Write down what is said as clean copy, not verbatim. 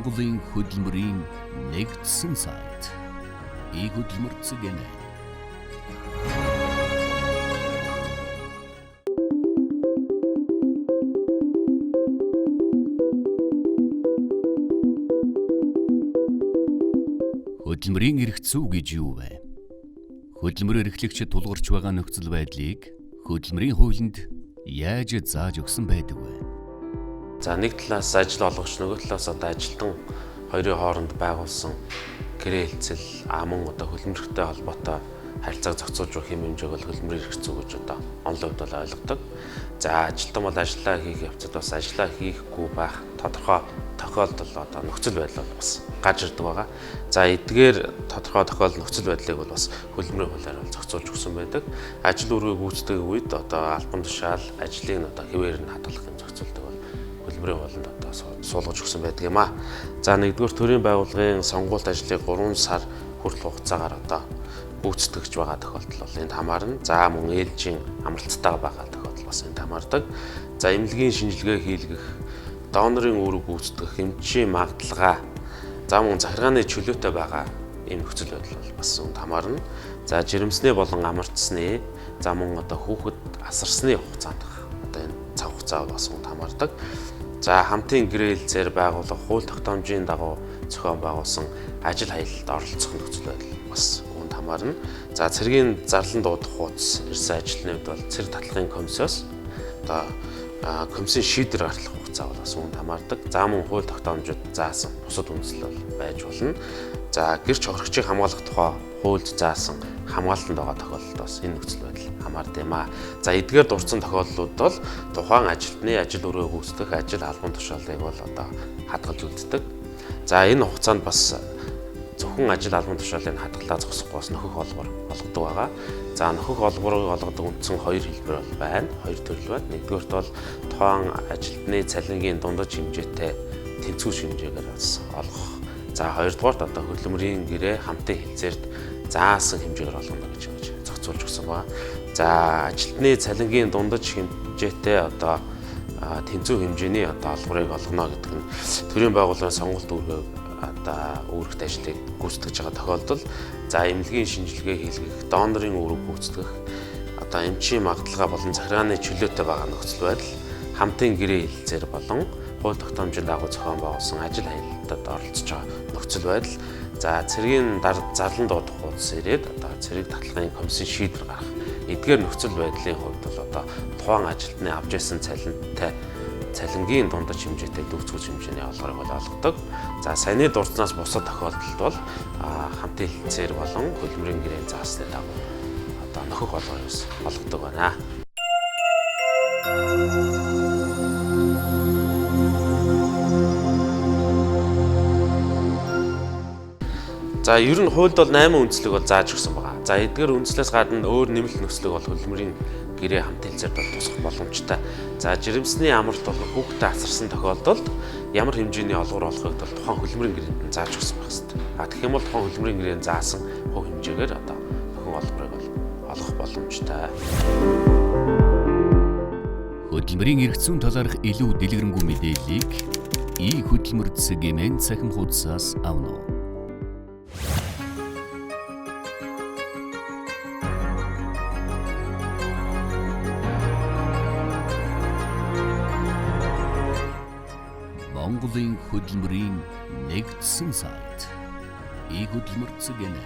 Монголын хөдөлмөрийн нэгдсэн сайт. И-хөдөлмөр цэг эн. Хөдөлмөрийн эрх зүй гэж юу вэ? Хөдөлмөр эрхлэгчид тулгарч байгаа нөхцөл байдлыг хөдөлмөрийн хуулинд яаж зааж өгсөн байдаг вэ? За нэг талаас ажил олгогч, нөгөө талаас одоо ажилтан хоёрын хооронд байгуулсан гэрээ хэлцэл, мөн одоо хөдөлмөртэй холбоотой харилцааг зохицуулж өгөх юм хэмжээг бол хөдөлмөрийн эрх зүй гэж одоо онлын хувьд бол ойлгодог. За ажилтан бол ажлаа хийх явцад бас ажлаа хийхгүй байх тодорхой тохиолдол одоо нөхцөл байдал бол бас гарч ирдэг байгаа. За эдгээр тодорхой тохиолдол нөхцөл байдлыг бол бас хөдөлмөрийн хуулиар бол зохицуулж өгсөн байдаг. Ажил үүргийг гүйцэтгэх үед одоо албан тушаал ажлыг одоо хэвээр нь хадгалах юм зохицуулдаг бол хөдөлмөрийн хуулинд одоо суулгаж өгсөн байдаг юм а. За нэгдүгээр төрийн байгууллагын сонгуульт ажлыг 3 сар хүртэл хугацаагаар одоо гүйцэтгэж байгаа тохиолдол бол энд хамаарна. За мөн ээлжийн амралттай байгаа тохиолдол бас энд хамаардаг. За эмнэлгийн шинжилгээ хийлгэх, донорын үүрэг гүйцэтгэх, эмчийн магадлалгаа, за мөн захиргааны чөлөөтэй байгаа ийм нөхцөл байдал бол бас энд хамаарна. За жирэмсний болон амарцсны, за мөн одоо хүүхэд асарсны хугацаанд одоо энэ цаг хугацаа бас энд хамаардаг. За хамтын гэрээлзээр байгуулах хууль тогтоомжийн дагуу зохион байгуулсан ажил хаялалд оролцох нөхцөл байдал бас үүнд хамаарна. За цэргийн зарлан дуудах хуудас ирсэн ажилтны хувьд бол цэрэг татлагын комиссоос одоо комиссийн шийдвэр гаргах хугацаа бол бас үүнд хамаардаг. За мөн хууль тогтоомжид заасан бусад үндслэл бол байж болно. За гэрч хохирогчийг хамгаалах тухай хуульд заасан хамгаалтанд байгаа тохиолдолд бас энэ нөхцөл байдал хамаард юм аа. За эдгээр дурдсан тохиолдлууд бол тухайн ажилтны ажил өрөө гүйцэтгэх ажил албан тушаалыг бол одоо хадгалж үлддэг. За энэ хугацаанд бас зөвхөн ажил албан тушаалыг хадгалаа зогсохгүй бас нөхөх олбор олгодог байгаа. За нөхөх олборыг олгодог үндсэн хоёр хэлбэр бол байна. Хоёр төрөл байна. Нэгдүгээрт бол тухайн ажилтны цалингийн дундаж хэмжээтэй тэнцвэр хэмжээгээр бас олгох. За хоёрдугаарт одоо хөдөлмөрийн гэрээ хамтын хэлцээрт заасан хэмжээгээр олгоно гэж зохицуулж өгсөн байна. За ажилтны цалингийн дундаж хэмжээтэй одоо тэнцвэр хэмжээний одоо олгорыг олгоно гэдэг нь төрийн байгууллагын сонголт үүрэг одоо үүрэгт ажлыг гүйцэтгэж байгаа тохиолдол, за эмнэлгийн шинжилгээ хийлгэх, донорын үүрэг гүйцэтгэх, одоо эмчийн магадлалгаа болон захиргааны чөлөөтэй байгаа нөхцөл байдал, хамтын гэрээ хэлцээр болон хууль тогтоомжийн дагуу зохион байгуулсан ажил хаялтад оролцож байгаа нөхцөл байдал, за цэргийн зарлан дуудах хуудас ирээд одоо цэрэг татлагын комиссийн шийдвэр гаргах. Эдгээр нөхцөл байдлын хувьд бол одоо тухайн ажилтны авч ирсэн цалинтай цалингийн дундаж хэмжээтэй дүүцгүүц хэмжээний олгорыг бол олгодог. За саяны дурдсанаас бусад тохиолдолд бол хамтын хэлцээр болон хөдөлмөрийн гэрээн заасны дагуу одоо нөхөх олгорыг бас олгодог байна. За ер нь хуульд бол 8 үндслэг бол зааж өгсөн байгаа. За эдгээр үндслээс гадна өөр нэмэлт нөхцөлөг бол хөдөлмөрийн гэрээ хамт хэлцээрт бол тусах боломжтой. За жирэмсний амралт болон хүүхдээ асарсан тохиолдолд ямар хэмжээний олгор олохыг бол тухайн хөдөлмөрийн гэрээнд нь зааж өгсөн байх хэрэгтэй. А тэгэх юм бол тухайн хөдөлмөрийн гэрээнд заасан хувь хэмжээгээр одоо нөхөн олгорыг бол олох боломжтой. Хөдөлмөрийн эрх зүйн талаарх илүү дэлгэрэнгүй мэдээллийг и-хөдөлмөр цэг мн цахим хуудасаас авна уу? Монголын хөдөлмөрийн нэгдсэн сайт. И-хөдөлмөр цэг эн.